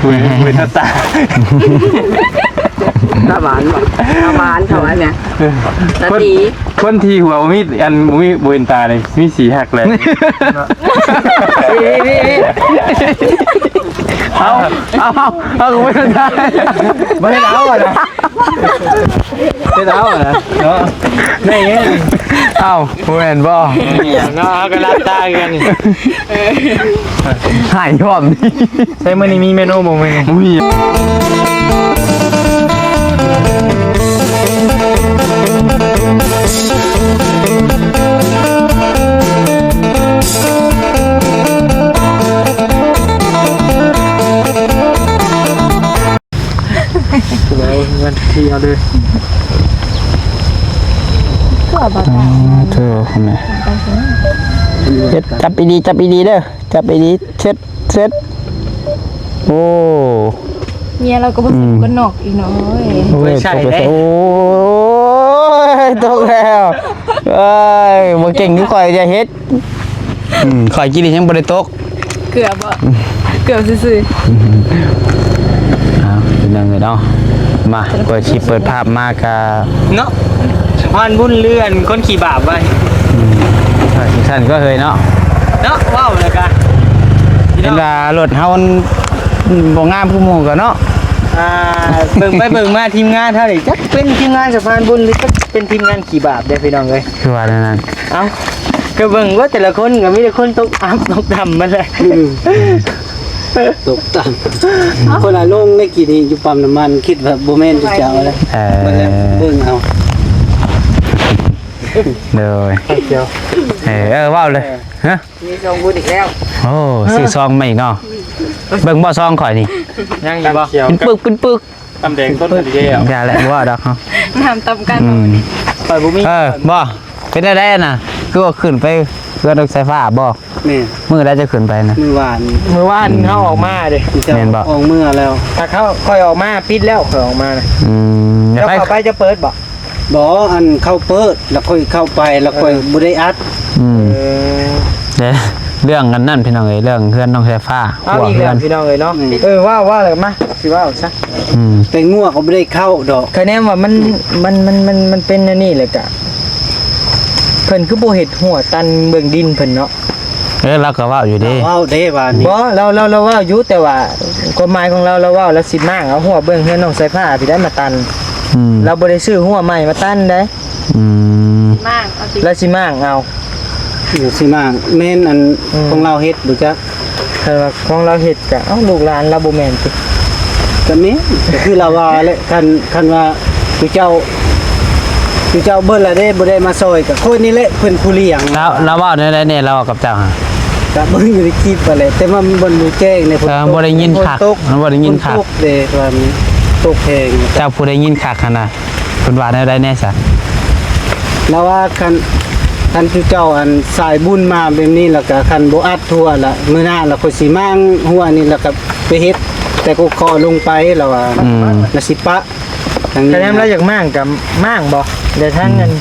ເວ ເວນຕາ ຕາຫວານບໍ່? ຕາຫວານເຂົາວ່າແມ່ນ ເອີ ລາຕີ ຄົນທີ່ຫົວບໍ່ມີ ອັນ ບໍ່ມີ ບໍ່ເຫັນຕານີ້ ມີສີຮັກແຫຼະ. ເອົາ ເອົາ ເອົາ ບໍ່ເຫັນຕາ ບໍ່ເຫັນເອົານະ ເຮັດເອົານະເນາະ ໄດ້ແຮງ. ເອົ້າ ບໍ່ແມ່ນບໍ່? ເນາະ ເຮົາກໍຫຼັບຕາຄືກັນນີ້ ຫາຍຍອມ. ໃສ່ມື້ນີ້ມີເມນູບໍ່ມື້ນີ້? ບໍ່ມີ. ແລ້ວມັນທີ່ເອົາເລີຍ ຄືວ່າບໍ່ໄດ້ ເອີ ໂທ້ ແມ່ ເຮັດ ຈັບດີໆ ຈັບດີໆເດີ ຈັບດີໆ ເຊັດ ເຊັດ ໂອ້ ເມຍລາວກໍບໍ່ ອືມ ສົມກັນນອກອີກເນາະ. ໂອ້ຍ ໂອ້ຍ ຕົກແລ້ວ ໂອ້ຍ ຕົກແລ້ວ ເອີຍ ບໍ່ເກັ່ງຄືຂ້ອຍຈະເຮັດ. ອືມ ຂ້ອຍກິນນີ້ຍັງບໍ່ໄດ້ຕົກ ເກືອບບໍ່? ເກືອບຊື່ໆ. ເອົາ ພີ່ນ້ອງເອີຍເນາະ ມາ ເປີດ ຊິເປີດພາບມາກະເນາະ ສະພານບຸນເລື່ອນຄົນຂີ້ບາບໄວ້. ອືມ ວ່າຈັ່ງຊັ້ນກໍເຮີຍເນາະ ເນາະ ເວົ້າແລ້ວກະ ເຫັນວ່າລົດເຮົາມັນບໍ່ງາມຄືໝູ່ກໍເນາະ. ອ່າ ເບິ່ງໄປເບິ່ງມາທີມງານເຮົານີ້ ຈັກເປັນທີມງານສະພານບຸນ ຫຼືຈັກເປັນທີມງານຂີ້ບາບເດ້ ພີ່ນ້ອງເອີຍ ຄືວ່າແນວນັ້ນ. ເອົ້າ ກໍເບິ່ງວ່າແຕ່ລະຄົນກໍມີແຕ່ຄົນຕົກອັບຕົກຕ່ຳໝົດແຫຼະ. ອືມ ຕົກຕ່ຳ ຄົນລະລົງໄດ້ກີ້ນີ້ຢູ່ປ້ຳນ້ຳມັນ ຄິດວ່າບໍ່ແມ່ນເຈົ້າແລ້ວ. ເອີ ເບິ່ງເອົາ ໂດຍ ເອີ ເວົ້າເລີຍ ຮະ ມີຊອງບຸນອີກແລ້ວ. ໂອ້ ຊື້ຊອງມາອີກເນາະ ເບິ່ງບໍ່ຊອງຂ້ອຍນີ້ ຍັງຢູ່ບໍ່? ເປັນປຶກ ເປັນປຶກ ນ້ຳແດງຕົ້ນດຽວ ຢ່າແຫຼະ ບໍ່ວ່າດອກເຮົາ ນ້ຳຕຳກັນ. ອືມ ຂ້ອຍບໍ່ມີ. ເອີ ບໍ່ ເປັນແນວໃດນະ ຄືວ່າຂຶ້ນໄປເຮືອນນ້ອງສາຍຟ້າບໍ່? ແມ່ນ ມື້ໃດຈະຂຶ້ນໄປນະ? ມື້ວານ ມື້ວານ ອືມ ເຮົາອອກມາເດ້ ແມ່ນບໍ່? ອອກເມືອແລ້ວ ຖ້າເຂົາ ຂ້ອຍອອກມາ ປິດແລ້ວ ຂ້ອຍອອກມານະ. ອືມ ແລ້ວເຂົ້າໄປຈະເປີດບໍ່? ບໍ່ ອັນເຂົ້າເປີດ ແລ້ວຂ້ອຍເຂົ້າໄປ ແລ້ວຂ້ອຍ ເອີ ບໍ່ໄດ້ອັດ. ອືມ ເອີ ເດ້ ເລື່ອງອັນນັ້ນພີ່ນ້ອງເອີຍ ເລື່ອງເຮືອນນ້ອງສາຍຟ້າ ເອົາອີກແລ້ວພີ່ນ້ອງເອີຍເນາະ. ອືມ ເອີ ເວົ້າ ເວົ້າແລ້ວມາ ຊິເວົ້າຊະ. ອືມ ແຕ່ງົວກໍບໍ່ໄດ້ເຂົ້າດອກ ຄະແນນວ່າມັນ ມັນ ມັນ ມັນ ມັນເປັນແນວນີ້ແຫຼະກະ ເພິ່ນຄືບໍ່ເຮັດຮົ້ວຕັນເບື້ອງດິນເພິ່ນເນາະ. ເອີ ລາວກໍເວົ້າຢູ່ເດ້ ເວົ້າເດ້ວ່ານີ້ ບໍ່ ລາວ ລາວ ລາວເວົ້າຢູ່ ແຕ່ວ່າຄວາມໝາຍຂອງລາວ ລາວເວົ້າລາວຊິມ້າງເອົາຮົ້ວເບື້ອງເຮືອນນ້ອງສາຍຟ້າພີ້ໄດ້ມາຕັນ. ອືມ ລາວບໍ່ໄດ້ຊື້ຮົ້ວໃໝ່ມາຕັນເດ້. ອືມ ມ້າງເອົາຕິ ລາວຊິມ້າງເອົາ ຊິມ້າງ ແມ່ນອັນ ອືມ ຂອງລາວເຮັດບໍ່ຈັກ ຖ້າວ່າຂອງລາວເຮັດກະ ເອົ້າ ລູກຫຼານລາວບໍ່ແມ່ນຕິ? ກະແມ່ນ ກະຄືລາວວ່າແຫຼະ ຄັນ ຄັນວ່າ ຄືເຈົ້າ ຄືເຈົ້າເບິດລະເດ້ ບໍ່ໄດ້ມາຊ່ອຍ ກະຂ້ອຍນີ້ແຫຼະເພິ່ນຜູ້ລ້ຽງ. ລາວ ລາວເວົ້າແນວໃດແດ່ ລາວເວົ້າກັບເຈົ້າຫັ້ນ? ກະເບິ່ງຢູ່ໃນຄລິບຫັ້ນແຫຼະ ແຕ່ວ່າມັນບໍ່ຮູ້ແຈ້ງເດ້. ເອີ ບໍ່ໄດ້ຍິນຄັກ ມັນບໍ່ໄດ້ຍິນຄັກ ຝົນຕົກເດ້ ວ່າມັນຕົກແຮງ. ເຈົ້າຜູ້ໄດ້ຍິນຄັກຫັ້ນນະ ເພິ່ນວ່າແນວໃດແດ່ຊະ? ລາວວ່າຄັນ ຄັນຄືເຈົ້າອັນສາຍບຸນມາແບບນີ້ ແລ້ວກະຄັນບໍ່ອັດຮົ້ວລະ ມື້ໜ້າລະຂ້ອຍຊິມ້າງຮົ້ວນີ້ ແລ້ວກະໄປເຮັດແຕ່ກໍຂໍລົງໄປ ລາວວ່າ. ອືມ ລະຊິປະ ຄັນແມ່ນລາວຢາກມ້າງກະມ້າງບໍ່ ແຕ່ທາງ ອືມ ອັນ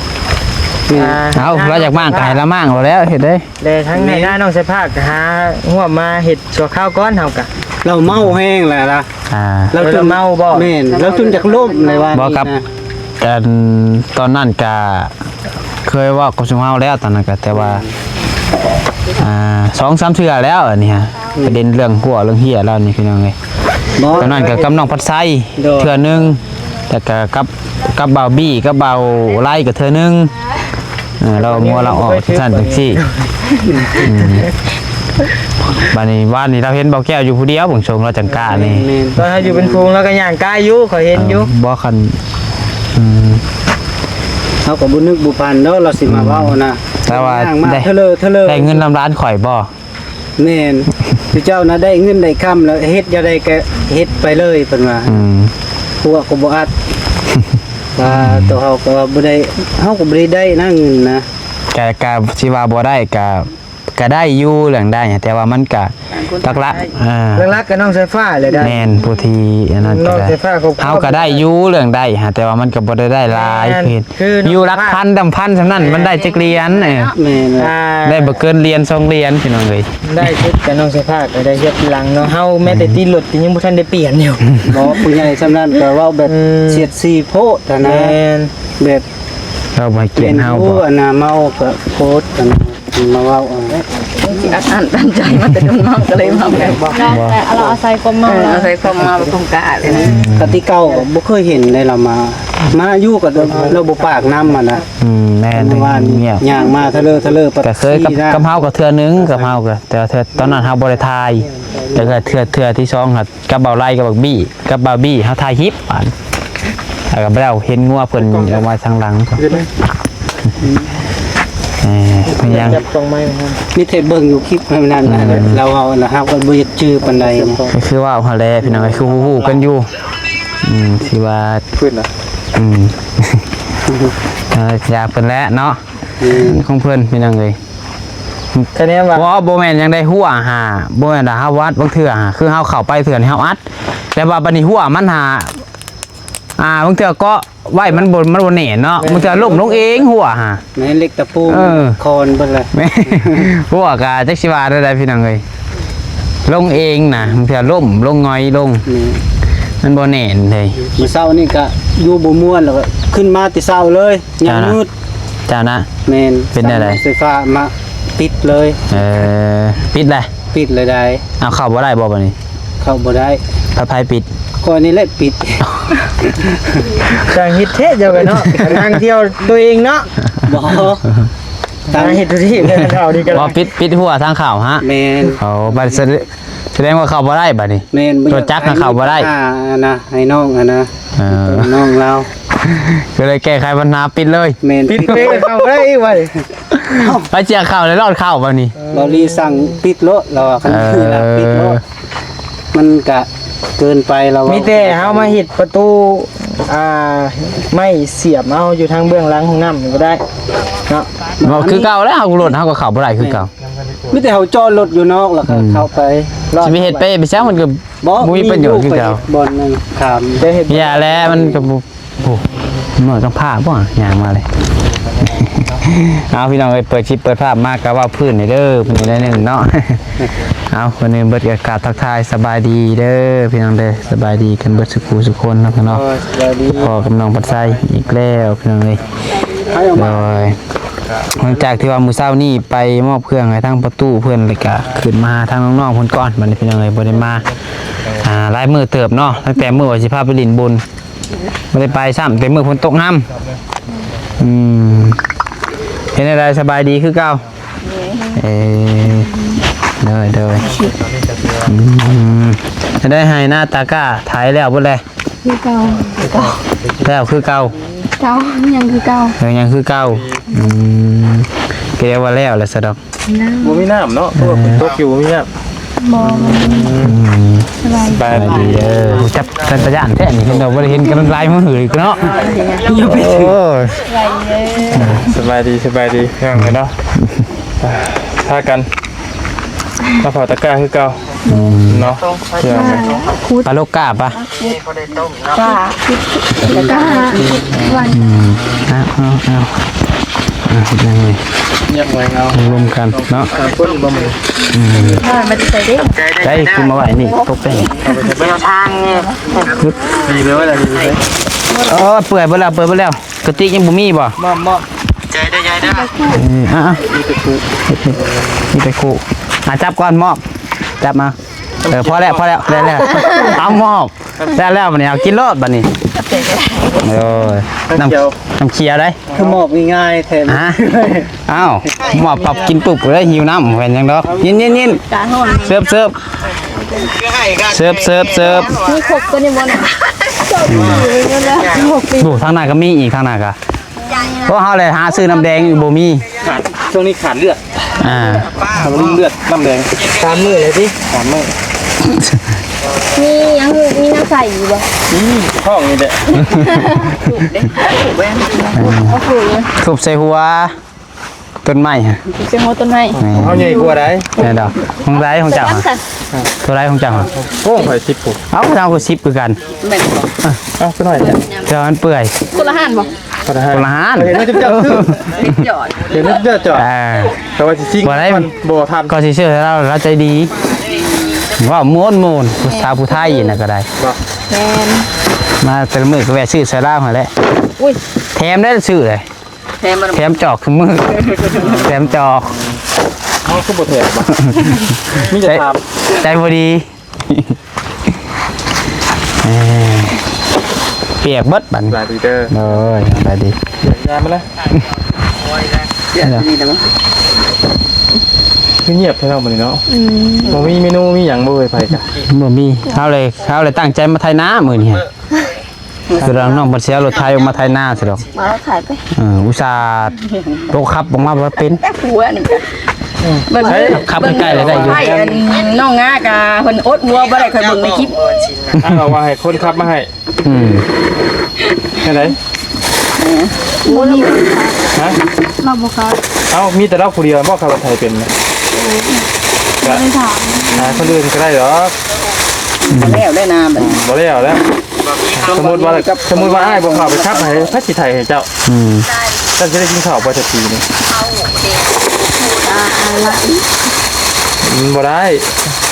ແມ່ນ ອ່າ ເອົາ ລາວຢາກມ້າງກະໃຫ້ລາວມ້າງໂລດແລ້ວ ເຮັດເດ້. ແຕ່ທາງ ແມ່ນ ໃນໜ້ານ້ອງສາຍຟ້າກະຫາຮ່ວມມາເຮັດຊົ່ວຄາວກ່ອນ ເຮົາກະ ລາວເມົາແຮງແລ້ວລະ. ອ່າ ລາວຈົນ ລາວເມົາບໍ່? ແມ່ນ ລາວຈົນຈະລົ້ມໃນວານ ບໍ່ ນີ້ ກັບ ນະ ອັນຕອນນັ້ນກະເຄີຍເວົ້າກັບຊຸມເຮົາແລ້ວ ຕອນນັ້ນກະ ແຕ່ວ່າ ອ່າ ສອງສາມເທື່ອແລ້ວ ອັນນີ້ຮະ ອືມ ປະເດັນເລື່ອງຮົ້ວເລື່ອງເຮຍລາວນີ້ ພີ່ນ້ອງເອີຍ. ຕອນນັ້ນກະກັບນ້ອງພັດໄຊ ໂດຍ ເທື່ອໜຶ່ງ ແລ້ວກະກັບ ກັບບ່າວບີ ກັບບ່າວໄລກະເທື່ອໜຶ່ງ. ເອີ ລາວມົວລາວອອກຈັ່ງຊັ້ນຈັ່ງຊີ້. ອືມ ບາດນີ້ ວານນີ້ລາວເຫັນບ່າວແກ້ວຢູ່ຜູ້ດຽວ ເບິ່ງຊົງລາວຈັງກ້ານີ້. ແມ່ນ ຕອນເຮົາຢູ່ເປັນຝູງລາວກໍຍ່າງກ້າຢູ່ ຂ້ອຍເຫັນຢູ່. ເອີ ບໍ່ ຄັນ ອືມ ເຮົາກໍບໍ່ນຶກບໍ່ຝັນເນາະ ລາວຊິມາເວົ້ານະ. ອືມ ແຕ່ວ່າ ຍ່າງມາ ໄດ້ ເທີເລີ ເທີເລີ ໄດ້ເງິນນຳຫຼານຂ້ອຍບໍ່? ແມ່ນ ຄືເຈົ້ານະໄດ້ເງິນໄດ້ຄຳແລ້ວ ເຮັດແນວໃດກໍເຮັດໄປເລີຍ ເພິ່ນວ່າ. ອືມ ພວກກໍບໍ່ອັດ ວ່າໂຕເຮົາກໍວ່າບໍ່ໄດ້ ເຮົາກໍບໍ່ໄດ້ໄດ້ນະເງິນນະ. ກະ ກະຊິວ່າບໍ່ໄດ້ກະ ກໍໄດ້ຢູ່ເລື່ອງໄດ້ ແຕ່ວ່າມັນກໍຫຼັກໆ ເອີ ຫຼັກໆກໍນ້ອງສາຍຟ້າແຫຼະໄດ້ ແມ່ນ ຜູ້ທີ່ອັນນັ້ນກໍໄດ້ ນ້ອງສາຍຟ້າກໍ ເຮົາກໍໄດ້ຢູ່ເລື່ອງໄດ້ ແຕ່ວ່າມັນກໍບໍ່ໄດ້ໄດ້ຫຼາຍ ແມ່ນ ຄື ຢູ່ຫຼັກພັນດຳພັນສ່ຳນັ້ນ ແມ່ນ ມັນໄດ້ຈັກຫຼຽນ ເອີ ແມ່ນ ອ່າ ໄດ້ບໍ່ເກີນຫຼຽນສອງຫຼຽນ ພີ່ນ້ອງເອີຍ ໄດ້ສຸດກັບນ້ອງສາຍຟ້າກໍໄດ້ເຮັດຫຼັງເນາະ ເຮົາແມ້ແຕ່ ແມ່ນ ຕິດລົດກໍຍັງບໍ່ທັນໄດ້ປ່ຽນຢູ່ ບໍ່ ຜູ້ໃຫຍ່ສ່ຳນັ້ນກໍເວົ້າແບບ ອືມ ສຽດສີໂພດຫັ້ນນະ ແມ່ນ ແບບ ເຮົາບໍ່ໃຫ້ກຽດເຮົາບໍ່ ອັນນ່າ ເມົາກໍໂພດ ອັນມາເວົ້າເອົາ ຊິອັດອັ້ນຕັນໃຈມາແຕ່ດົນເມົາ ກໍເລີຍເວົ້າແບບ ເຮົາອາໄສຄວາມເມົາ ເອີ ອາໄສຄວາມເມົາເປັນກາເລີຍນະ ອືມ ກະແຕ່ເກົ່າກໍບໍ່ເຄີຍເຫັນໄດ໋ລາວມາ ມາຢູ່ກໍລາວບໍ່ປາກນຳຫັ້ນນະ ອືມ ແມ່ນ ເມື່ອວານຍ່າງມາທະເລີທະເລີ ກໍເຄີຍກັບ ກັບເຮົາກໍເທື່ອໜຶ່ງ ກັບເຮົາກໍ ແຕ່ວ່າເທື່ອ ຕອນນັ້ນເຮົາບໍ່ໄດ້ຖ່າຍ ແຕ່ກໍເທື່ອ ເທື່ອທີສອງຫັ້ນ ກັບບ່າວໄລກັບບັກບີ້ ກັບບ່າວບີ້ ເຮົາຖ່າຍຄລິບບາດ ແລ້ວກໍບໍ່ໄດ້ເຫັນງົວເພິ່ນອອກມາທາງຫຼັງ ເອີ ເປັນຫຍັງ ຈັບກ້ອງໄມ້ ມີແຕ່ເບິ່ງຢູ່ຄລິບນັ້ນ ອືມ ລາວເວົ້ານະ ເຮົາກໍບໍ່ຢາກຈື່ປານໃດນະ ກໍຄືເວົ້າຫັ້ນແຫຼະພີ່ນ້ອງ ກໍຄືຮູ້ໆກັນຢູ່ ອືມ ຊິວ່າ ພື້ນນະ ອືມ ເອີ ຢ່າເພິ່ນແຫຼະເນາະ ອືມ ຂອງເພິ່ນພີ່ນ້ອງເອີຍ ຄະແນນວ່າ ບໍ່ ບໍ່ແມ່ນຫຍັງໃດ ຮົ້ວຫາ ບໍ່ແມ່ນວ່າເຮົາອັດ ບາງເທື່ອຫາ ຄືເຮົາເຂົ້າໄປເທື່ອນີ້ເຮົາອັດ ແຕ່ວ່າບັດນີ້ຮົ້ວມັນຫາ ອ່າ ບາງເທື່ອເກາະໄວ້ມັນບໍ່ ມັນບໍ່ແໜ້ນເນາະ ແມ່ນ ບາງເທື່ອລົ້ມລົງເອງຮົ້ວຫາ ແມ່ນ ເຫຼັກຕະປູ ເອີ ຄອນເບິດເລີຍ ແມ່ນ ຮົ້ວກະຈັກຊິວ່າແນວໃດພີ່ນ້ອງເອີຍ ລົງເອງນະ ບາງເທື່ອລົ້ມລົງ ຫງອຍລົງ ແມ່ນ ມັນບໍ່ແໜ້ນເລີຍ ມື້ເຊົ້ານີ້ກະຢູ່ບໍ່ມ່ວນ ແລ້ວກໍຂຶ້ນມາແຕ່ເຊົ້າເລີຍ ຍັງມືດ ເຈົ້ານະ ແມ່ນ ເປັນແນວໃດ ໄຟຟ້າມາປິດເລີຍ ເອີ ປິດແລ້ວ ປິດເລີຍໄດ໋ ເອົາເຂົ້າບໍ່ໄດ້ບໍ່ບັດນີ້ ເຂົ້າບໍ່ໄດ້ ໃຜ ໃຜປິດ ຂ້ອຍນີ້ແຫຼະປິດ ຊ່າງເຮັດແທ້ເຈົ້າກໍເນາະ ທາງທ່ຽວຕົວເອງເນາະ ບໍ່ ທາງເຮັດທຸກທີ່ເຂົານີ້ກໍ ບໍ່ປິດ ປິດຮົ້ວທາງເຂົ້າຫະ ແມ່ນ ເຂົາບັດສະ ສະແດງວ່າເຂົ້າບໍ່ໄດ້ບັດນີ້ ແມ່ນ ລົດຈັກນະເຂົ້າບໍ່ໄດ້ ອ່າ ອັນນະ ໃຫ້ນ້ອງ ອັນນະ ເອີ ນ້ອງລາວ ກໍເລີຍແກ້ໄຂບັນຫາປິດເລີຍ ແມ່ນ ປິດເລີຍ ເຂົ້າບໍ່ໄດ້ອີກບັດນີ້ ໄປເຈຍເຂົ້າແລ້ວລອດເຂົ້າບັດນີ້ ເອີ ເບົາລີສັ່ງປິດໂລດ ລາວວ່າຄັນ ເອີ ປິດໂລດ ມັນກະເກີນໄປ ລາວວ່າ ມີແຕ່ເຮົາມາເຮັດປະຕູ ອ່າ ໄມ້ສຽບເອົາຢູ່ທາງເບື້ອງຫຼັງຫ້ອງນ້ຳນີ້ກໍໄດ້ເນາະ ເວົ້າຄືເກົ່າແລ້ວ ເຮົາລົດເຮົາກໍເຂົ້າບໍ່ໄດ້ຄືເກົ່າ ມີແຕ່ເຮົາຈອດລົດຢູ່ນອກ ແລ້ວກໍ ອືມ ເຂົ້າໄປ ຊິໄປເຮັດເປໄປຊະ ມັນກໍບໍ່ມີປະໂຫຍດຄືເກົ່າ ບ່ອນນັ້ນຂ້າມ ຢ່າແລ້ວ ມັນກໍບໍ່ ໂອ້ ນ້ອຍຕ້ອງພາບໍ່ ຍ່າງມາເລີຍ ເອົາ ພີ່ນ້ອງເອີຍ ເປີດຄລິບເປີດພາບມາກໍເວົ້າພື້ນນີ້ເດີ ເພິ່ນນີ້ໜ້ອຍໜຶ່ງເນາະ ເອົາ ຄົນອື່ນເບິດກໍກາບທັກທາຍສະບາຍດີເດີ ພີ່ນ້ອງເດີ ສະບາຍດີກັນເບິດສຸຂູສຸຄົນເນາະ ເນາະ ໂດຍ ສະບາຍດີ ພໍ້ກັບນ້ອງພັດໄຊອີກແລ້ວ ພີ່ນ້ອງເອີຍ ໂດຍ ຫຼັງຈາກທີ່ວ່າມື້ເຊົ້ານີ້ໄປມອບເຄື່ອງໃຫ້ທາງປະຕູເພິ່ນ ແລ້ວກະຂຶ້ນມາຫາທາງນ້ອງໆເພິ່ນກ່ອນ ບັດນີ້ພີ່ນ້ອງເອີຍ ບໍ່ໄດ້ມາ ອ່າ ຫຼາຍມື້ເຕີບເນາະ ຕັ້ງແຕ່ມື້ວ່າຊິພາໄປຫຼິ້ນບຸນ ບໍ່ໄດ້ໄປຊ້ຳ ແຕ່ມື້ຝົນຕົກຫ້ຳ ອືມ ເປັນຈັ່ງໃດ ສະບາຍດີຄືເກົ່າ? ເອີ ໂດຍ ໂດຍ ອືມ ຈັ່ງໃດ ໄຮ່ນາຕາກ້າໄຖແລ້ວເບິດແລ້ວ? ຄືເກົ່າ ແລ້ວຄືເກົ່າ ເກົ່າ ຍັງຄືເກົ່າ ເອີ ຍັງຄືເກົ່າ ອືມ ກໍເອີ້ນວ່າແລ້ວແຫຼະຊະດອກ ບໍ່ມີນ້ຳເນາະ ເພາະວ່າຝົນຕົກຢູ່ ບໍ່ມີນ້ຳ ບໍ່ ອືມ ສະບາຍດີ ສະບາຍດີເດີ ຈັບຈັກຕາຍານແທ້ນີ້ ເຫັນດອກ ບໍ່ໄດ້ເຫັນກັນຫຼາຍມື້ເນາະ ໂອ້ຍ ສະບາຍດີ ສະບາຍດີ ພີ່ນ້ອງເອີຍເນາະ ພາກັນມາເຜົາຕາກ້າຄືເກົ່າ ອືມ ເນາະ ປາໂລກາປະ? ຈ້າ ອືມ ເອົາ ເອົາ ເອົາ ເອົາ ເຮັດຫຍັງນີ້? ຍັກໄວ້ເອົາ ລົມກັນເນາະ ສາມຄົນບໍ່ມື້ ອືມ ເອີ ມັນໃສ່ເດ້ ໄດ້ ຄືມາໄວ້ນີ້ ຕົກແຕ່ງ ເອົາໄປໃສ່ ເອົາທາງນີ້ ນີ້ແປວ່າ ເອີ ເປື່ອຍເບິດແລ້ວ ເປື່ອຍເບິດແລ້ວ ກະຕິກຍັງບໍ່ມີບໍ່? ມອບ ມອບ ໃຈເດີ ໃຈເດີ ເອີ ເອົາ ເອົາ ມີແຕ່ຄູ່ ມີແຕ່ຄູ່ ອ່ະ ຈັບກ່ອນ ມອບ ຈັບມາ ເອີ ພໍແລ້ວ ພໍແລ້ວ ໄດ້ແລ້ວ ເອົາ ມອບ ແລ້ວ ແລ້ວບັດນີ້ ເອົາ ກິນໂລດບັດນີ້ ໂອ້ຍ ນ້ຳ ນ້ຳຂຽວໄດ໋ ຄືມອບງ່າຍໆແທ້ ຮະ ອ້າວ ມອບປັບກິນປຸບເລີຍ ຫິວນ້ຳ ເປັນຫຍັງດອກ ຍິນໆໆ ເສີບ ເສີບ ເສີບ ເສີບ ເສີບ ມີຄົບກວ່ານີ້ບໍ່ນະ? ອືມ ໂອ້ ທາງໜ້າກໍມີອີກ ທາງໜ້າກໍ ໂອ້ ເຮົາແຫຼະຫາຊື້ນ້ຳແດງຢູ່ບໍ່ມີ ຂາດ ຊ່ວງນີ້ຂາດເລືອດ ອ່າ ຂາດເລືອດ ນ້ຳແດງ ສາມມື້ແລ້ວຕິ ສາມມື້ ມີຫຍັງ ມີນ້ຳໃສຢູ່ບໍ່? ອືມ ທ້ອງນີ້ແຫຼະ ທຸບເດ້ ທຸບແບງ ເອົາ ທຸບໃສ່ຫົວ. ຕົ້ນໄມ້ຫັ້ນ ຊິເຮັດຫົວຕົ້ນໄມ້ ແມ່ນ ຂອງເຮົາໃຫຍ່ກວ່າໃດ. ແມ່ນດອກ ຂອງໃດຂອງເຈົ້າຫັ້ນ? ໂຕໃດຂອງເຈົ້າຫັ້ນ? ໂອ້ ຂ້ອຍສິບພຸ້ນ. ເອົ້າ ຂອງເຮົາກໍສິບຄືກັນ. ແມ່ນບໍ່? ເອົ້າ ຄືນ້ອຍແທ້? ແຕ່ວ່າມັນເປື່ອຍ. ຄົນລະຮ້ານບໍ່? ຄົນລະຮ້ານ ຄົນລະຮ້ານ. ເຫັນວ່າເຈົ້າຊື້ ເຫັນວ່າເຈົ້າຈອດ ເອີ ແຕ່ວ່າຊິຊິງ ບໍ່ໄດ້ ບໍ່ທັນ ກໍຊິຊື້ໃຫ້ລາວ ລາວໃຈດີ. ເວົ້າມ່ວນໆ ຜູ້ສາວຜູ້ໄທນະກໍໄດ້. ບໍ່ ແມ່ນ ມາແຕ່ລະມື້ກໍແວະຊື້ໃສ່ລາວຫັ້ນແຫຼະ. ອຸ້ຍ ແຖມໄດ້ຊື້ເລີຍ. ແຖມມັນ ແຖມຈອກຊຸມື້ ແຖມຈອກ. ເຮົາຄືບໍ່ແຖມວະ? ມີແຕ່ຖາມ ໃຈ ໃຈບໍ່ດີ. ເອີ ປຽກເບິດບັດນີ້. ສະບາຍດີເດີ. ໂດຍ ສະບາຍດີ. ຢາມານະ ຢາມານະ. ຄືງຽບແທ້ເນາະມື້ນີ້ເນາະ. ອືມ ບໍ່ມີເມນູມີຫຍັງບໍ່ເອີຍ ໃຜກະ ບໍ່ມີ. ເຮົາເລີຍ ເຮົາເລີຍຕັ້ງໃຈມາໄຖນາມື້ນີ້. ສະດອກ ນ້ອງເພິ່ນຊິເອົາລົດໄຖອອກມາໄຖນາສະດອກ. ມາເອົາໄຖໄປ. ເອີ ອຸດສ່າໂຕຂັບອອກມາບໍ່ເປັນ. ຫົວນີ້ ອືມ ມັນ ໃຊ້ ຂັບໃກ້ໆ ແລ້ວໄດ້ຢູ່. ໄປອັນນ້ອງງາກະເພິ່ນອົດຫົວບໍ່ໄດ້ ຂ້ອຍເບິ່ງໃນຄລິບ. ເອົາວ່າໃຫ້ຄົນຂັບມາໃຫ້. ອືມ ຈັ່ງໃດ? ບໍ່ມີ. ຮະ? ລາວບໍ່ຂັບ. ເອົ້າ ມີແຕ່ລາວຜູ້ດຽວບໍ່ຂັບລົດໄຖເປັນນະ? ບໍ່ໄດ້ຖາມ ຫາຄົນອື່ນກໍໄດ້ດອກ. ອືມ ບໍ່ແລ້ວໄດ້ນາບັດນີ້ ບໍ່ແລ້ວແລ້ວ. ສົມມຸດວ່າ ສົມມຸດວ່າອ້າຍບໍ່ເຂົ້າໄປຂັບໃຫ້ ໃຜຊິໄຖໃຫ້ເຈົ້າ? ອືມ ເຈົ້າຊິໄດ້ກິນເຂົ້າບໍ່ຈັກປີນີ້? ມັນບໍ່ໄດ້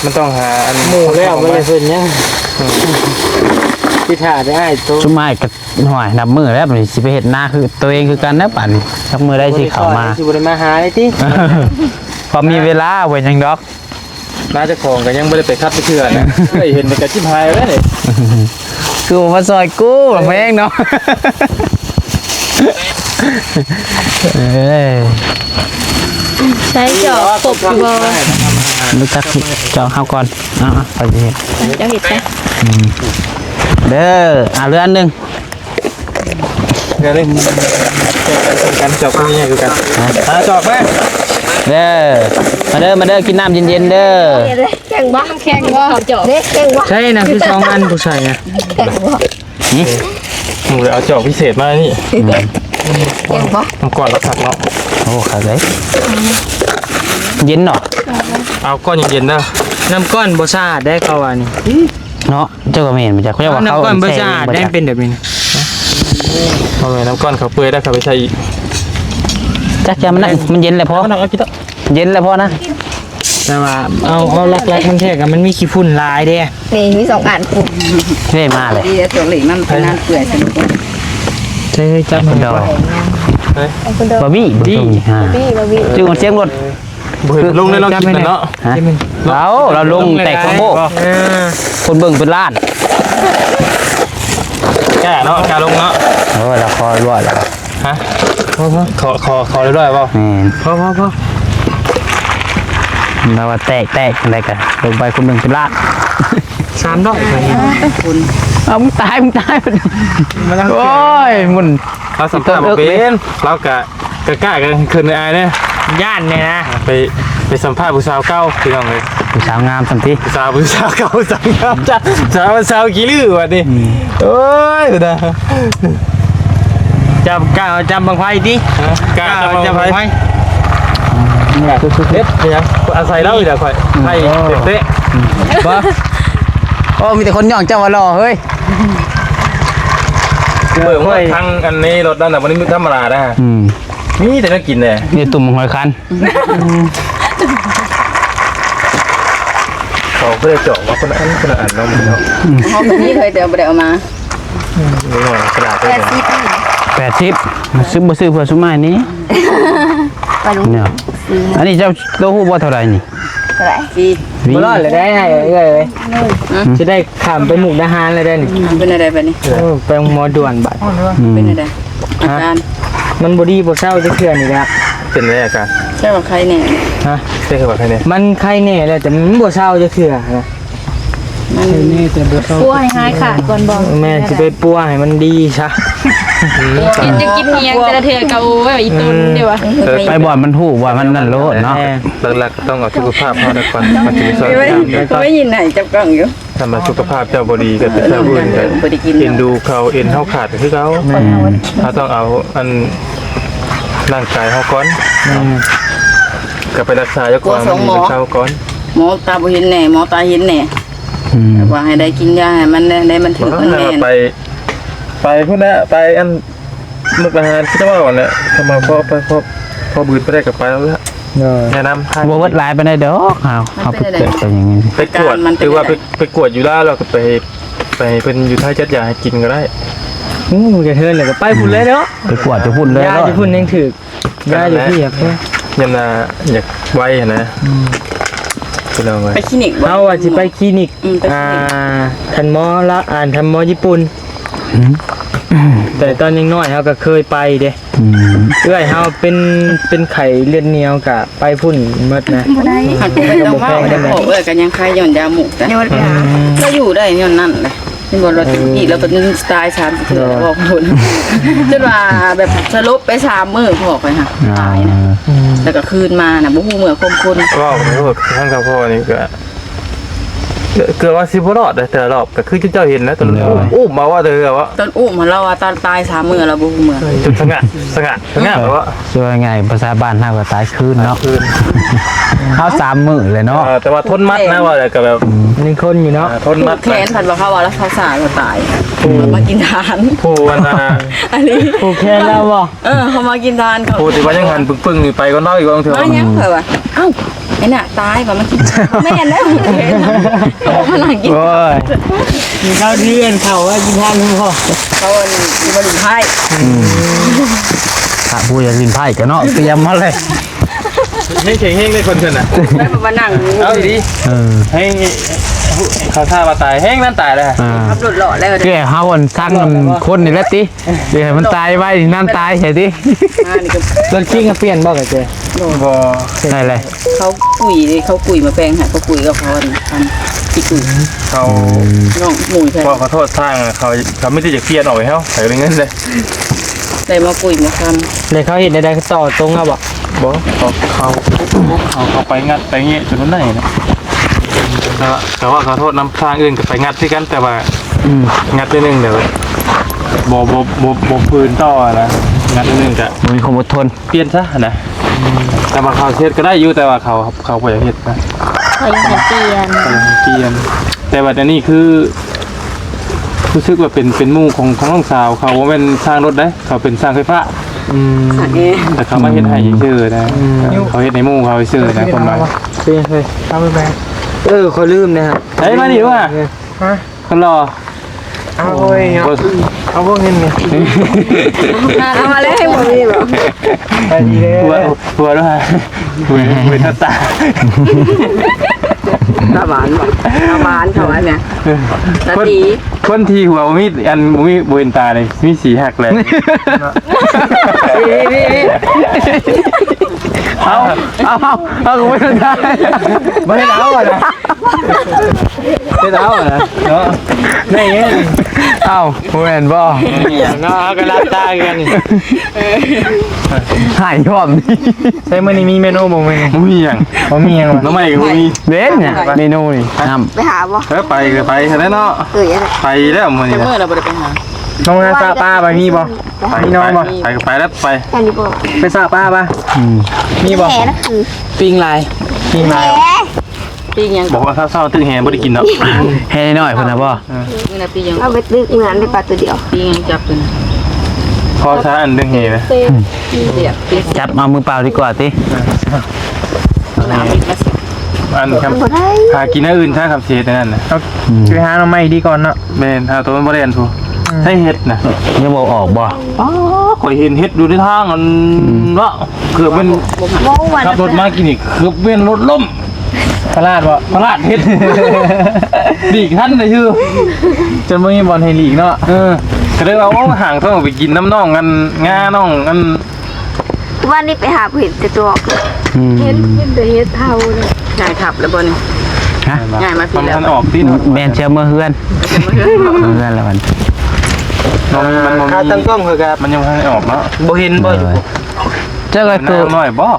ມັນຕ້ອງຫາອັນ ໝູ່ແລ້ວມັນເປັນຫຍັງ? ອືມ ຊິຖ້າແຕ່ອ້າຍໂຕ ຊຸມອ້າຍກໍ ຫ້ວຍ ນັບມື້ແລ້ວ ບັດນີ້ຊິໄປເຮັດນາຄືໂຕເອງຄືກັນແລ້ວ ບາດນີ້ຈັກມື້ໃດຊິເຂົ້າມາ ຊິບໍ່ໄດ້ມາຫາເລີຍຕິ? ພໍມີເວລາ ບໍ່ເປັນຫຍັງດອກ. ນາເຈົ້າຂອງກໍຍັງບໍ່ໄດ້ໄປຂັບຈັກເທື່ອນະ ເຄີຍເຫັນມັນກໍຈິບຫາຍແລ້ວນີ້. ຄືບໍ່ມາຊ່ອຍກູ ແພງເນາະ. ເອີຍ ໃຊ້ຈອກຄົບຢູ່ບໍ່? ຮູ້ຈັກຈອກເຮົາກ່ອນ. ເອົາໆ ຂ້ອຍຊິເຮັດ ເຈົ້າເຮັດຊະ. ອືມ ເດີ ເອົາເຮືອນໜຶ່ງ. ເດີ ເຈົ້າຜູ້ໃຫຍ່ຄືກັນ ຫາຈອກມາ. ເດີ ມາເດີ ມາເດີ ກິນນ້ຳເຢັນໆ ເດີ. ແຂງບໍ່? ແຂງບໍ່? ເດ້ ແຂງບໍ່? ໃຊ່ນະ ຄືສອງອັນຜູ້ໃສ່ນະ. ແຂງບໍ່? ຫື? ໝູ່ເອົາຈອກພິເສດມານີ້. ແຂງບໍ່? ນ້ຳກ້ອນລະຄັກເນາະ. ໂອ້ ຄັກເດ້ ເຢັນເນາະ. ເອົາກ້ອນເຢັນໆ ເດີ. ນ້ຳກ້ອນບໍ່ສະອາດໄດ໋ ເຂົາວ່ານີ້ເນາະ. ເຈົ້າກໍແມ່ນບໍ່ຈັກ ເຂົາເຈົ້າວ່າ ນ້ຳກ້ອນບໍ່ສະອາດໄດ໋ ເປັນແບບນີ້. ບໍ່ແມ່ນນ້ຳກ້ອນເຂົາເປື່ອຍແລ້ວ ເຂົາໄປໃສ່ອີກ. ຈັກຢ່າມັນນະ ມັນເຢັນແລ້ວພໍ ເອົາກິນເຖາະ ເຢັນແລ້ວພໍນະ. ແຕ່ວ່າເອົາ ເອົາຫຼັກໆ ມັນແທ້ກໍມັນມີຂີ້ຝຸ່ນຫຼາຍເດ້. ນີ້ມີສອງອັນພຸ້ນ. ເດ້ ມາເລີຍ. ດີແລ້ວຕົວເລັກນຳ ເອີ ນ້ຳເປື່ອຍສະໜຸກ. ເອີ ຈັບມັນດອກ. ເອີ ບໍ່ມີ ບໍ່ມີ ບໍ່ມີ ບໍ່ມີ ບໍ່ມີ ຈື່ສຽງລົດ. ບໍ່ເຫັນລົງໃນລອງຄລິບນັ້ນເນາະ. ຮະ? ເອົາ ລາວລົງແຕກໂຄກ ເອີ ຄົນເບິ່ງເປັນລ້ານ. ກ້າເນາະ ກ້າລົງເນາະ. ໂອ້ຍ ລາວຂໍລວດແລ້ວ. ຮະ? ພໍ ພໍ ຂໍ ຂໍ ຂໍລຽບຮ້ອຍບໍ່? ແມ່ນ ພໍ ພໍ ພໍ. ລາວວ່າແຕກ ແຕກຈັ່ງໃດກໍລົງໄປຄົນເບິ່ງເປັນລ້ານ. ສາມຮ້ອຍ ເອົາ ມຶງຕາຍ ມຶງຕາຍ. ໂອ້ຍ ໝຸ່ນ ລາວສຳພາດບໍ່ເປັນ ລາວກະ ກະກ້າກັນຂຶ້ນໄດ້ອາຍເດ້ ຢ້ານແດ່ນະ. ໄປ ໄປສຳພາດຜູ້ສາວເກົ່າພີ່ນ້ອງເອີຍ. ຜູ້ສາວງາມສ່ຳຕິ ຜູ້ສາວ ຜູ້ສາວເກົ່າ ຜູ້ສາວງາມ ສາວ ສາວຂີ້ລືບັດນີ້. ອືມ ໂອ້ຍ ພຸ້ນນະ ຈັບ ກ້າຈັບບັ້ງໄຟຕິ. ຮະ? ກ້າຈັບບັ້ງໄຟ ເຮັດຫຍັງ? ອາໄສລາວອີກແລ້ວຂ້ອຍ ໄຟເຕະ. ບໍ່ ໂອ້ ມີແຕ່ຄົນຍ້ອງເຈົ້າວ່າຫຼໍ່ເຮີ້ຍ. ເບິ່ງວ່າທາງອັນນີ້ລົດນັ້ນນະ ບໍ່ໄດ້ທຳມະດານະ. ອືມ ມີແຕ່ແນວກິນແດ່ ມີແຕ່ຕຸ່ມຫອຍຄັນ. ເຂົາບໍ່ໄດ້ເຈາະວ່າຄົນລະອັນ ຄົນລະອັນເນາະ ມື້ນີ້ເນາະ. ອືມ ເຮົາກໍມີເລີຍ ແຕ່ບໍ່ໄດ້ເອົາມາ. ອືມ ນີ້ໜ້ອຍຂະໜາດເລີຍ ແປດສິບ ແປດສິບ. ຊື້ບໍ່ຊື້ເພື່ອຊຸມອ້າຍນີ້ ໄປລົງ ເນາະ. ອັນນີ້ເຈົ້າໂຕຮູ້ບໍ່ເທົ່າໃດນີ້? ເທົ່າໃດ? ສີ່ ບໍ່ລອດເລີຍໄດ໋ ອ້າຍເອີຍ. ອືມ ຊິໄດ້ ຂ້າມໄປມຸກດາຫານແລ້ວເດ້ນີ້. ເປັນແນວໃດບັດນີ້? ເອີ ໄປໂຮງໝໍດ່ວນບັດ. ອືມ ເປັນແນວໃດ? ອາການ ຮະ? ມັນບໍ່ດີບໍ່ເຊົາຈັກເທື່ອນີ້ລະ. ເປັນແນວໃດອາການ? ແຕ່ວ່າໄຄແນ່. ຮະ? ແຕ່ວ່າໄຄແນ່. ມັນໄຄແນ່ແລ້ວ ແຕ່ມັນບໍ່ເຊົາຈັກເທື່ອນະ. ມັນປົວໃຫ້ຫາຍຂາດກ່ອນບໍ່? ແມ່ນ ຊິໄປປົວໃຫ້ມັນດີຊະ. ອືມ ກິນ ກິນຫຍັງແຕ່ລະເທື່ອກໍ ໂອ້ຍ ອີ່ຕົນເດ້ວ່າ. ເອີ ໄປບ່ອນມັນຮູ້ວ່າມັນນັ້ນໂລດເນາະ. ແມ່ນ ຫຼັກໆ ຕ້ອງເອົາສຸຂະພາບເຮົາໄດ້ກ່ອນ ມັນຊິໄປຊ່ອຍ. ໄປ ໄປ ໄປ ໄໄປຍິນໃຫ້ຈັບກ້ອງຢູ່. ຄັນວ່າສຸຂະພາບເຈົ້າບໍ່ດີ ກໍໄປຊ່ອຍຜູ້ອື່ນ ກໍບໍ່ໄດ້ກິນ ເອັນດູເຂົາ ເອັນເຮົາຂາດຄືເກົ່າ. ແມ່ນ ເຮົາຕ້ອງເອົາອັນ ຮ່າງກາຍເຮົາກ່ອນ. ແມ່ນ. ກໍໄປລັກສາເຈົ້າກ່ອນ ກວດສອງໝໍ ໃຫ້ມັນດີເຊົາກ່ອນ. ໝໍຕາບໍ່ເຫັນແດ່ ໝໍຕາເຫັນແດ່. ອືມ. ວ່າໃຫ້ໄດ້ກິນຢາໃຫ້ມັນແດ່ ໃຫ້ມັນຖືກມັນແມ່ນ. ໄປ ໄປພຸ້ນແຫຼະ ໄປອັນ ມຸກດາຫານ ຄືຈະເວົ້າຫັ້ນແຫຼະ. ຄັນວ່າພໍ ພໍ ພໍ ພໍບືດໄປໄດ້ກໍໄປແລ້ວແຫຼະ. ໂດຍ. ແນະນຳທາງ ບໍ່ເບິດຫຼາຍປານໃດດອກ ເຮົາ ມັນ ເຮົາໄປ ເປັນຈັ່ງໃດ ກວດໄປຫຍັງນີ້ ໄປກວດ ມັນເປັນ ຫຼືວ່າ ໄປ ໄປກວດຢູ່ລາວ ແລ້ວກໍໄປ ໄປໃຫ້ເພິ່ນຢູ່ໄທຈັດຢາໃຫ້ກິນກໍໄດ້. ໂອ້ ມັນກະເທີນແລ້ວກໍໄປພຸ້ນເລີຍເນາະ. ອືມ ໄປກວດຢູ່ພຸ້ນເລີຍ ຢາຢູ່ພຸ້ນແຮງຖືກ ຢາຢູ່ພີ້ແພງ. ຍາມນາຢາກໄວຫັ້ນນະ. ອືມ. ພີ່ນ້ອງເອີຍ ໄປຄລີນິກບໍ່? ເຮົາວ່າຊິໄປຄລີນິກ ອືມ ໄປຄລີນິກ ອ່າ ທ່ານໝໍລາວ ອ່າ ທ່ານໝໍຍີ່ປຸ່ນ. ອືມ. ແຕ່ຕອນຍັງນ້ອຍເຮົາກໍເຄີຍໄປເດ້. ອືມ. ເອື້ອຍເຮົາເປັນ ເປັນໄຂ້ເລືອດໜຽວກະໄປພຸ້ນໝົດນະ. ບໍ່ໄດ້ ຫາກໄປຕ້ອງເວົ້າ ບອກເອື້ອຍກໍຍັງໄຄຍ້ອນຢາໝູດ. ອືມ. ລາວຢູ່ໄດ້ຍ້ອນນັ້ນແຫຼະ. ເຫັນບໍ່ ລາວ ເອີ ອີກ ລາວກໍຕາຍສາມເທື່ອ ບອກພຸ້ນ ຈົນວ່າແບບສະຫຼົບໄປສາມມື້ ພໍ່ຂ້ອຍຫາ ອ່າ ຕາຍນະ. ອືມ. ແລ້ວກໍຄືນມານະ ບໍ່ຮູ້ເມື່ອຄວາມຄົນ. ເວົ້າ ທາງກັບພໍ່ນີ້ກໍ ເກືອ ເກືອບວ່າຊິບໍ່ລອດເດ້ ແຕ່ລະລອບກໍຄືເຈົ້າເຫັນນະ ໂດຍ ອຸ້ມເອົາວ່າ ເດີວ່າ ຕອນອຸ້ມຫັ້ນລາວວ່າຕາຍສາມມື້ລາວບໍ່ຮູ້ເມື່ອ ຈົນສະຫງັດ ສະຫງັດ ສະຫງັດວ່າ ຊິວ່າງ່າຍ ພາສາບ້ານເຮົາກໍຕາຍຄືນເນາະ ຕາຍຄືນ ເຮົາສາມມື້ແຫຼະເນາະ. ເອີ ແຕ່ວ່າທົນມັດນະ ວ່າແລ້ວກໍແບບ ອືມ ຍັງທົນຢູ່ເນາະ ເອີ ທົນມັດ ແຂນພັດວ່າເຂົາວ່າລາວເຊົາຊ້າລາວຕາຍ ອືມ ມາກິນທານ ຜູ້ອັນນ່າ ອັນນີ້ ຜູກແຂນລາວບໍ່? ເອີ ເຂົາມາກິນທານ ເຂົາ ຜູ້ທີ່ວ່າຍັງຫັນປຶ້ງໆນີ້ ໄປກ່ອນລາວອີກວ່າ ບາງເທື່ອ ມາຫຍັງ ເອີ ວ່າ ເອົ້າ ໄອ້ໜ້າຕາຍວ່າມາກິນ ແມ່ນແລ້ວ ເຂົາມານັ່ງກິນ ໂອ້ຍ ເຂົາເດືອນເຂົາວ່າກິນທານບໍ່ ເຂົາອັນມາຫຼິ້ນໄພ້ ອືມ ຖ້າຜູ້ຢາກຫຼິ້ນໄພ້ກໍເນາະ ຕຽມມາເລີຍ ເຮັດເກັ່ງໆເດ້ຄົນເພິ່ນນະ ໄປມານັ່ງ ເອົາດີໆ ເອີ ແຮງ ເຂົາຖ້າວ່າຕາຍ ແຮງນັ້ນຕາຍແລ້ວ ອ່າ ຂັບລົດເລາະແລ້ວ ແກ່ເຮົາອັນສັງຄົນນີ້ແຫຼະຕິ ຊິໃຫ້ມັນຕາຍໄວນີ້ ນຳຕາຍໃສ່ຕິ ມານີ້ກໍ ລົດຄີງກໍປ່ຽນບໍ່ກະເຈ? ບໍ່ ໄດ້ແລ້ວ ເຂົາກຸຍເດ້ ເຂົາກຸຍມາແປງໃຫ້ ເຂົາກຸຍກັບເຂົາອັນ ອັນຂີ້ກຸຍ ເຂົາ ອືມ ນ້ອງໝູ່ໃຊ່ ຂໍ ຂໍໂທດທາງ ເຂົາ ເຂົາມີແຕ່ຈະປ່ຽນອອກໃຫ້ເຮົາ ໃຫ້ໄດ້ເງິນເດ້ ໄດ້ມາກຸຍມາຄຳ ແລ້ວເຂົາເຮັດແນວໃດ ຕໍ່ຕົງເອົາບໍ່? ບໍ່ ເຂົາ ເຂົາ ເຂົາ ເຂົາໄປງັດໄປແງະຈົນໄດ້ນະ ກະ ກະວ່າຂໍໂທດນຳ ທາງອື່ນກໍໄປງັດຄືກັນ ແຕ່ວ່າ ອືມ ງັດໜ້ອຍໜຶ່ງແລ້ວ ບໍ່ ບໍ່ ບໍ່ ບໍ່ຟື້ນຕໍ່ນະ ງັດໜ້ອຍໜຶ່ງກະ ບໍ່ມີຄວາມອົດທົນ ປ່ຽນຊະນະ ແຕ່ວ່າເຂົາເຮັດກໍໄດ້ຢູ່ ແຕ່ວ່າເຂົາ ເຂົາບໍ່ຢາກເຮັດນະ ເຂົາຢາກໃຫ້ປ່ຽນ ເຂົາຢາກໃຫ້ປ່ຽນ ແຕ່ວ່າດຽວນີ້ຄື ຮູ້ສຶກວ່າເປັນ ເປັນໝູ່ຂອງ ຂອງນ້ອງສາວ ເຂົາບໍ່ແມ່ນຊ່າງລົດເດ້ ເຂົາເປັນຊ່າງໄຟຟ້າ ອືມ ຊ່າງແອ ແຕ່ເຂົາມາເຮັດໃຫ້ຊື່ນະ ອືມ ເຂົາເຮັດໃນໝູ່ເຂົາຊື່ນະ ຄົນໃໝ່ ເປັນຫຍັງເລີຍ ເອົາໄປ ເອີ ຂ້ອຍລືມນະ ເອີ ມານີ້ວ່າ ຮະ? ຄົນຫຼໍ່ ເອົາເວີຍ ເອົາບໍ່ເງິນນີ້ ເອົາມາແລ້ວ ບໍ່ມີບໍ່ ໄປດີເດ້ ຫົວ ຫົວດ້ວຍ ເວ ເວທະຕາ ຕາຫວານບໍ່ ຕາຫວານເຂົາວ່າແມ່ນ ເອີ ຕາ ຄົນ ຕີ ຄົນທີ່ຫົວບໍ່ມີ ອັນ ບໍ່ມີ ບໍ່ເຫັນຕານີ້ ມີສີຮັກແຫຼະ ເອົາ ເອົາ ເອົາ ເອົາ ບໍ່ເຫັນຕາ ບໍ່ເຫັນເອົານະ ເຮັດເອົານະ ເນາະ ໄດ້ເງິນ ເອົ້າ ບໍ່ແມ່ນບໍ່ ເນາະ ເຮົາກໍຫຼັບຕາຄືກັນນີ້ ຫາຍພ້ອມ ໃຊ່ ມື້ນີ້ມີເມນູບໍ່? ມື້ນີ້ບໍ່ມີຫຍັງ ບໍ່ມີຫຍັງ ໜໍ່ໄມ້ກໍບໍ່ມີ ເດ້ນະ ເມນູນີ້ ນ້ຳ ໄປຫາບໍ່? ເອີ ໄປກໍໄປຫັ້ນແຫຼະເນາະ ເອີ ໄປແລ້ວມື້ນີ້ ມື້ລະບໍ່ໄດ້ໄປຫາ ນ້ອງຫາສາປາໄປ ມີບໍ່? ໄປ ມີນ້ອງບໍ່? ໄປກໍໄປແລ້ວ ໄປ ໄປສາປາປະ? ອືມ ມີບໍ່? ແຫ່ນະ ປີ້ງຫຼາຍ ປີ້ງຫຼາຍ ປີ້ງຫຍັງ? ບອກວ່າເຊົ້າໆຕຶກແຫ່ບໍ່ໄດ້ກິນດອກ ແຫ່ນ້ອຍພຸ້ນນະບໍ່? ເອີ ມື້ນະປີ້ງຫຍັງ? ເອົາໄປຕຶກເມື່ອນັ້ນໄດ້ປາຕົວດຽວ ປີ້ງຫຍັງຈັບຕົວນີ້? ພໍຊະອັນດຶງແຫນະ ຈັບເອົາມືເປົ່າດີກວ່າຕິ ອັນ ບໍ່ໄດ້ ຫາກິນແນວອື່ນຊະ ຄຳເສດນັ້ນນະ ເອົາ ອືມ ຊິໄປຫາໜໍ່ໄມ້ດີກ່ອນເນາະ ແມ່ນ ຫາໂຕມັນບໍ່ໄດ້ອັນພຸ້ນ ອືມ ໃຊ້ເຫັດນະ ຍັງບໍ່ອອກບໍ່? ອໍ ຂ້ອຍເຫັນເຫັດຢູ່ໃນທາງອັນ ອືມ ເນາະ ເກືອບແມ່ນ ບໍ່ ຂັບລົດມາກິນນີ້ ເກືອບແມ່ນລົດລົ້ມ ພະລາດບໍ່? ພະລາດເຮັດ ຫຼີກທັນໄດ້ຊື່ ຈົນບໍ່ມີບ່ອນໃຫ້ຫຼີກເນາະ ເອີ ກໍເລີຍວ່າ ໂອ້ ຫ່າງຕ້ອງໄປກິນນຳນ້ອງອັນ ງານ້ອງອັນ ວັນນີ້ໄປຫາບໍ່ເຫັນແຕ່ຕົວ ອືມ ເຫັນ ເຫັນແຕ່ເຫັດເຫົ່າເລີຍ ຍ້າຍທັບແລ້ວບໍ່ນີ້? ຮະ? ຍ້າຍມາພີ້ແລ້ວ ມັນອອກຕິ ແມ່ນ ເຊື່ອເມືອເຮືອນ ເມືອເຮືອນແລ້ວມັນ ມັນ ມັນບໍ່ມີ ຂາຕັ້ງກ້ອງເຂົາກໍ ມັນຍັງບໍ່ທັນອອກເນາະ ບໍ່ເຫັນບໍ່ຢູ່ ເອີ ຈັກລະໂຕ ນ້ອຍບໍ່?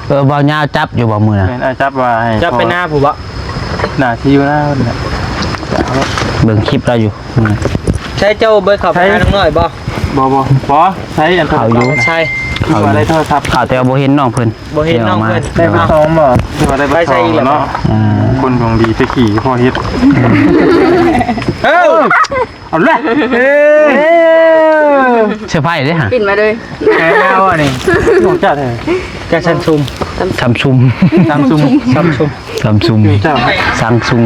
ເອີ ບ່າວຍາວຈັບຢູ່ບໍ່ມື້ນະ? ແມ່ນ ອ້າຍຈັບວ່າໃຫ້ ຈັບໄປນາຜູ້ບໍ່? ໜ້າຊິຢູ່ນາພຸ້ນແຫຼະ ເບິ່ງຄລິບລາວຢູ່ມື້ນະ ໃຊ່ເຈົ້າບໍ່ໄດ້ເຂົ້າໄປຫານ້ອງນ້ອຍບໍ່? ບໍ່ ບໍ່ ບໍ່ ໃຊ່ ອັນ ເຂົ້າຢູ່ ໃຊ່ ເຂົາ ວ່າໄດ້ໂທລະສັບ ເຂົາແຕ່ວ່າບໍ່ເຫັນນ້ອງເພິ່ນ ບໍ່ເຫັນນ້ອງເພິ່ນ ໄດ້ໄປສອງບໍ່? ຄືວ່າໄດ້ໄປສອງເນາະ ອ່າ ຄົນດວງດີແຕ່ຂີ້ພໍເຮັດ ເອີ ເອົາລະ ເອີ ເຊີໄພເດ້ຫະ ປິ່ນມາເລີຍ ແກ້ວອັນນີ້ ຂອງເຈົ້າແທ້ ຈາກຊັມຊຸງ ຊັມຊຸງ ຊັມຊຸງ ຊັມຊຸງ ຊັມຊຸງ ເຈົ້າ ຊັມຊຸງ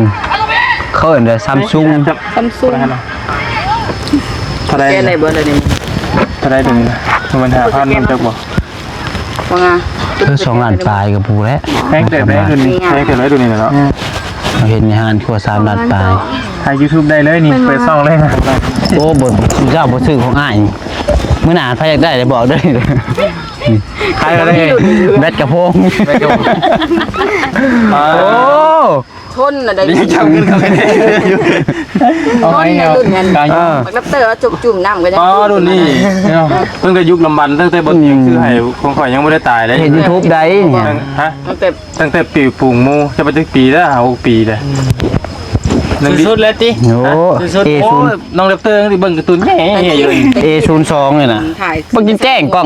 ເຂົາເອີ້ນວ່າຊັມຊຸງ ຊັມຊຸງ ເທົ່າໃດ ແກ້ໄດ້ບໍ່ລະນີ້ ເທົ່າໃດຕົວນີ້ນະ ປະມານຫ້າພັນ ມັນຈັກບໍ່? ວ່າງາ ເອີ ສອງລ້ານປາຍກໍຜູ້ແຫຼະ ແພງເຕີບໄດ໋ ລຸ້ນນີ້ ແພງເຕີບໄດ໋ ລຸ້ນນີ້ເນາະ ເຮົາເຮັດໃນຮ້ານຄົວສາມລ້ານປາຍ ຖ່າຍຢູທູບໄດ້ເລີຍນີ້ ເປີດຊ່ອງເລີຍ ໂອ້ ບໍ່ ເຈົ້າບໍ່ຊື້ຂອງອ້າຍ ມື້ໜ້າໃຜຢາກໄດ້ບອກເດີ ຂາຍກໍໄດ້ ແບັດກະໂພງ ແບັດກະໂພງ ໂອ້ ທົນນະໄດ້ ຍັງຈຳເງິນເຂົາໄດ້ຢູ່ ທົນນະລຸ້ນນັ້ນ ເອີ ບັກແຣັບເຕີເອົາຈຸ່ມໆນ້ຳກໍຍັງ ອໍ ລຸ້ນນີ້ ເພິ່ນກໍຍຸກລຳບັນ ຕັ້ງແຕ່ບໍ່ ອືມ ຊື້ໃຫ້ ຂອງຂ້ອຍຍັງບໍ່ໄດ້ຕາຍເດ້ ເຮັດຢູທູບໄດ້ນີ້ ຮະ ຕັ້ງແຕ່ ຕັ້ງແຕ່ປີປູງໝູ່ ຈະໄປຈັກປີແລ້ວ ຫ້າຫົກປີແລ້ວ ອືມ ໜຶ່ງ ສຸດໆເລີຍຕິ ໂອ້ ສຸດໆ ເອສູນ ໂອ້ຍ ນ້ອງແຣັບເຕີນີ້ເບິ່ງກາຕູນແຍ່ໆຢູ່ ເອສູນສອງນີ້ນະ ເບິ່ງແຈ້ງກ້ອງ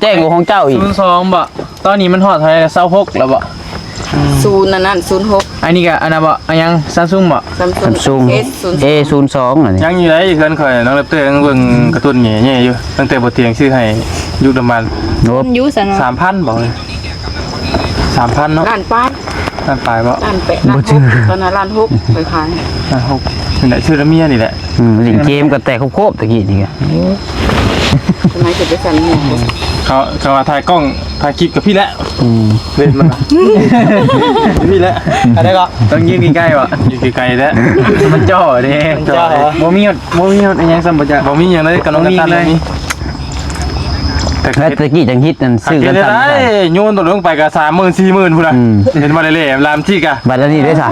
ແຈ້ງກວ່າຂອງເຈົ້າອີກ ສູນສອງບໍ່? ຕອນນີ້ມັນຮອດເທົ່າໃດແລ້ວ ຊາວຫົກແລ້ວບໍ່? ສູນອັນນັ້ນ ສູນຫົກ ອັນນີ້ກະອັນນັ້ນບໍ່? ອັນຫຍັງ? ຊັມຊຸງບໍ່? ຊັມຊຸງ ເອສູນສອງ ອັນນີ້ ຍັງຢູ່ໃດ໋ ເຮືອນຂ້ອຍ ນ້ອງແຣັບເຕີຍັງເບິ່ງກາຕູນແຍ່ໆຢູ່ ຕັ້ງແຕ່ບໍ່ຕຽງຊື້ໃຫ້ ຍຸກລະບັນ ໂອ້ ຢູ່ຊັ້ນ ສາມພັນບໍ່? ສາມພັນເນາະ ລ້ານປາຍ ລ້ານປາຍບໍ່? ລ້ານແປດ ບໍ່ຈື່ ຕອນນັ້ນລ້ານຫົກ ຂ້ອຍຂາຍ ລ້ານຫົກ ນີ້ແຫຼະ ຊື້ນຳເມຍນີ້ແຫຼະ ອືມ ຫຼິ້ນເກມກໍແຕກໂຄບໆ ຕະກີ້ນີ້ກະ ໂອ້ ສະໄໝເປັນຈັ່ງຊັ້ນ ເຂົາ ເຂົາວ່າຖ່າຍກ້ອງ ຖ່າຍຄລິບກັບພີ້ແຫຼະ ອືມ ເຫຼັ້ນມັນ ພີ້ແຫຼະ ອັນໃດກໍ ຕ້ອງຢືນໃກ້ໆ ບໍ່? ຢູ່ໃກ້ໆແຫຼະ ມັນຈໍ້ເດ້ ມັນຈໍ້ ບໍ່ມີ ບໍ່ມີຫຍັງຊ້ຳບໍ່ຈັກ ບໍ່ມີຫຍັງເລີຍ ກຳລັງກະຕັນ ບໍ່ມີ ແຕ່ຕະກີ້ຈັ່ງຮິດນັ້ນ ຊື້ກັນທັນ ໂຍນຕົວລົງໄປກໍສາມໝື່ນ ສີ່ໝື່ນພຸ້ນນະ ອືມ ເຫັນບໍ່ໄດ້ແຫຼະ ລາມຈິກະ ບັດອັນນີ້ເດ້ຊະ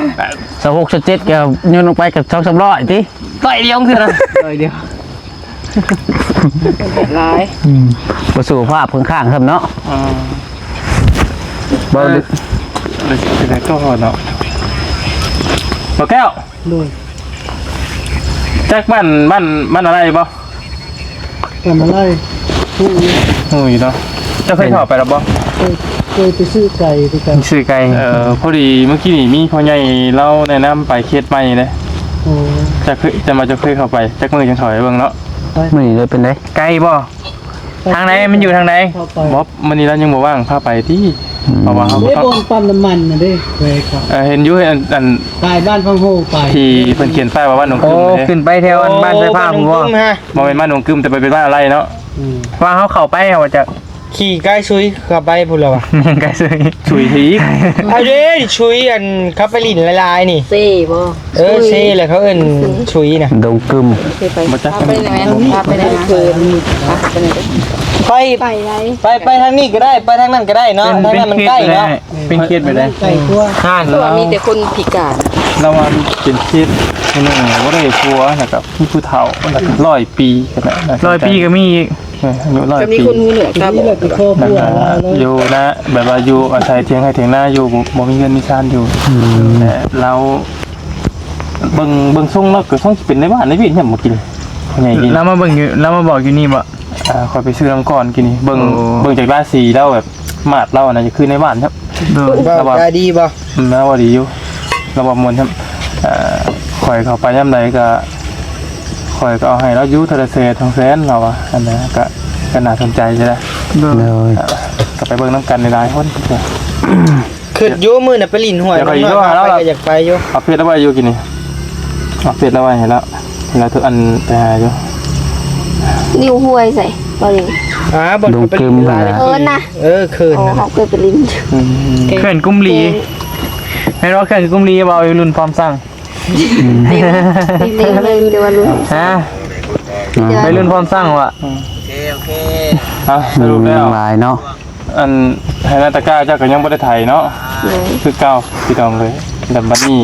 ຊາວຫົກ ຊາວເຈັດ ກໍໂຍນລົງໄປກໍສອງສາມຮ້ອຍຕິ ຮ້ອຍດຽວຄືນະ ຮ້ອຍດຽວ ຫຼາຍ ອືມ ບໍ່ສຸຂະພາບຂ້າງໆຊ້ຳເນາະ ອືມ ບໍ່ ເອີ ເປັນໄງຕໍ່ເນາະ ບໍ່ແກ້ວ ໂດຍ ຈັກບ້ານ ບ້ານ ບ້ານອາໄລບໍ່? ແຄມອາໄລ ຮູ້ຢູ່ ຮູ້ຢູ່ເນາະ ເຈົ້າເຄີຍເຂົ້າໄປແລ້ວບໍ່? ເຄີຍ ເຄີຍໄປຊື້ໄກ່ຄືກັນ ຊື້ໄກ່ ເອີ ພໍດີມື້ກີ້ນີ້ມີພໍ່ໃຫຍ່ລາວແນະນຳໄປເຂດໃໝ່ເດ້ ໂອ້ ເຈົ້າເຄີຍ ແຕ່ວ່າເຈົ້າເຄີຍເຂົ້າໄປ ຈັກມື້ຈັ່ງເຂົ້າໄປເບິ່ງເນາະ ໄປ ມື້ນີ້ເລີຍເປັນໃດ ໄກບໍ່? ທາງໃດ ມັນຢູ່ທາງໃດ? ບໍ່ ມື້ນີ້ລາວຍັງບໍ່ວ່າງ ພາໄປຕິ ອືມ ເພາະວ່າເຮົາບໍ່ ບ່ອນປ້ຳນ້ຳມັນນະເດ້ ແວະເຂົ້າ ເອີ ເຫັນຢູ່ ອັນ ອັນ ປ້າຍບ້ານພັງໂຮໄປ ທີ່ເພິ່ນຂຽນປ້າຍວ່າບ້ານໜອງກຶມ ໂອ້ ເດ້ ຂຶ້ນໄປແຖວອັນ ໂອ້ ບ້ານໄຊຟ້າພຸ້ນບໍ່? ບໍ່ແມ່ນບ້ານໜອງກຶມ ແຕ່ໄປເປັນບ້ານອາໄລເນາະ ອືມ ວ່າເຮົາເຂົ້າໄປ ເຮົາຈະຂີ່ໄກ່ຊຸຍເຂົ້າໄປພຸ້ນລະວ່າ ແມ່ນໄກ່ຊຸຍ ຊຸຍອີກ ເອົາເດ້ ຊຸຍ ອັນ ເຂົາໄປຫຼິ້ນຫຼາຍໆນີ້ ເຊບໍ່? ເອີ ເຊແຫຼະ ເຂົາເອີ້ນຊຸຍນະ ດົງກຶມ ບໍ່ຈັກ ພາໄປໄດ້ແມ່ນ ພາໄປໄດ້ ໄປ ໄປ ໄປທາງນີ້ກໍໄດ້ ໄປທາງນັ້ນກໍໄດ້ເນາະ ທາງນັ້ນມັນໃກ້ເນາະ ເປັນເຂດໄປໄດ້ ໄກກວ່າ ຮ້ານ ເພາະວ່າມີແຕ່ຄົນພິການ ລາວວ່າເປັນເຂດຜູ້ໜຶ່ງບໍ່ໄດ້ຜົວ ແລ້ວກໍມີຜູ້ເຖົ້າ ແລ້ວກໍຮ້ອຍປີກໍໄດ້ ຮ້ອຍປີກໍມີອີກ ເອີ ອາຍຸຮ້ອຍປີ ກໍມີຄົນຫູໜວກຕາບອດ ຢູ່ນະ ແບບວ່າຢູ່ອາໄສຖຽງໄຮ່ຖຽງນາ ຢູ່ ບໍ່ ບໍ່ມີເຮືອນມີຊານຢູ່ ອືມ ແຕ່ລາວ ເບິ່ງ ເບິ່ງຊົງແລ້ວກໍຊົງຊິເປັນນາຍບ້ານນາຍເວນຍາມມື້ກີ້ນີ້ ພໍ່ໃຫຍ່ນີ້ ລາວມາເບິ່ງຢູ່ ລາວມາບອກຢູ່ນີ້ບໍ່? ອ່າ ຂ້ອຍໄປຊື້ນຳກ່ອນກີ້ນີ້ ເບິ່ງ ໂອ້ ເບິ່ງຈາກລາສີລາວແບບ ມາດລາວນະ ຄືນາຍບ້ານຄັບ ໂດຍ ລາວວ່າ ລາວວ່າດີບໍ່? ອືມ ລາວວ່າດີຢູ່ ລາວວ່າມ່ວນຄັບ ເອີ ຂ້ອຍເຂົ້າໄປຍາມໃດກໍ ຂ້ອຍກໍເອົາໃຫ້ລາວຢູ່ເທື່ອລະແສນ ສອງແສນ ລາວວ່າ ອັນນັ້ນກໍ ກໍໜ້າສົນໃຈຢູ່ນະ ໂດຍ ໂດຍ ເອີ ກໍໄປເບິ່ງນຳກັນຫຼາຍໆຄົນ ຄິດຢູ່ມື້ນັ້ນໄປຫຼິ້ນຫວຍ ນ້ອງນ້ອຍພາໄປກໍຢາກໄປຢູ່ ເອົາເຟສລາວໄວ້ຢູ່ກີ້ນີ້ ເອົາເຟສລາວໄວ້ໃຫ້ລາວ ລາວໂທ ອັນ ໄປຫາຢູ່ ນິ້ວຫ້ວຍໃສ ບໍ່ນີ້ ອ່າ ບ່ອນເຂົາໄປຫຼິ້ນຫຼາຍ ເອີນະ ເອີ ເຂື່ອນ ອໍ ເຮົາເຄີຍໄປຫຼິ້ນ ອືມ ເຂື່ອນກຸມຫຼີ ແມ່ນບໍ່ ເຂື່ອນກຸມຫຼີ ເວົ້າຢູ່ລຸ້ນພ້ອມສ້າງ ອືມ ເປັນເລື່ອງເລີຍ ແຕ່ວ່າລຸ້ນ ຮະ ໄປລຸ້ນພ້ອມສ້າງວ່າ ອືມ ໂອເຄ ໂອເຄ ເອົາ ສະຫຼຸບແລ້ວ ຫຼາຍເນາະ ອັນ ໄຮ່ນາຕາກ້າເຈົ້າກໍຍັງບໍ່ໄດ້ໄຖເນາະ ໂດຍ ຄືເກົ່າພີ່ນ້ອງເອີຍ ແລ້ວບັດນີ້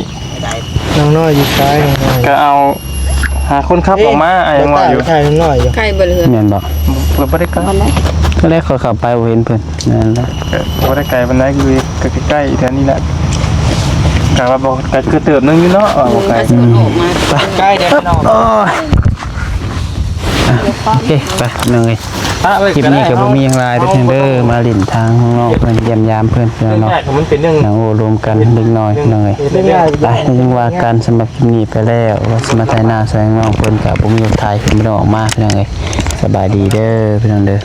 ນ້ອງນ້ອຍຢູ່ຊ້າຍ ນ້ອງນ້ອຍ ກໍເອົາ ຫາຄົນຂັບອອກມາ ອ້າຍຍັງວ່າຢູ່ ຖ່າຍນ້ອງນ້ອຍຢູ່ ໃກ້ບໍ່ເຮືອນ ແມ່ນບໍ່? ກໍບໍ່ໄດ້ໄກ ແລ້ວຂ້ອຍເຂົ້າໄປບໍ່ເຫັນເພິ່ນ ນັ້ນແຫຼະ ກໍບໍ່ໄດ້ໄກປານໃດ ຄືກໍໃກ້ໆແຖວນີ້ແຫຼະ ກະວ່າບໍ່ ກໍຄືເຕີບໜຶ່ງຢູ່ເນາະ ວ່າບໍ່ໄກ ອືມ ໃກ້ເດີພີ່ນ້ອງ ໂອ້ຍ. ໂອເຄ ໄປພີ່ນ້ອງເອີຍ ຄລິບນີ້ກໍບໍ່ມີຫຍັງຫຼາຍເດີພີ່ນ້ອງເດີ ມາຫຼິ້ນທາງນ້ອງເພິ່ນ ຢ້ຽມຢາມເພິ່ນພີ່ນ້ອງເນາະ ນັ່ງໂອ້ລົມກັນເລັກນ້ອຍພີ່ນ້ອງເອີຍ ໄປຍັງວ່າກັນ ສຳລັບຄລິບນີ້ໄປແລ້ວ ວ່າຊິມາໄຖນາຊ່ອຍນ້ອງເພິ່ນ ກໍບໍ່ມີລົດໄຖ ເພິ່ນບໍ່ໄດ້ອອກມາພີ່ນ້ອງເອີຍ ສະບາຍດີເດີພີ່ນ້ອງເດີ.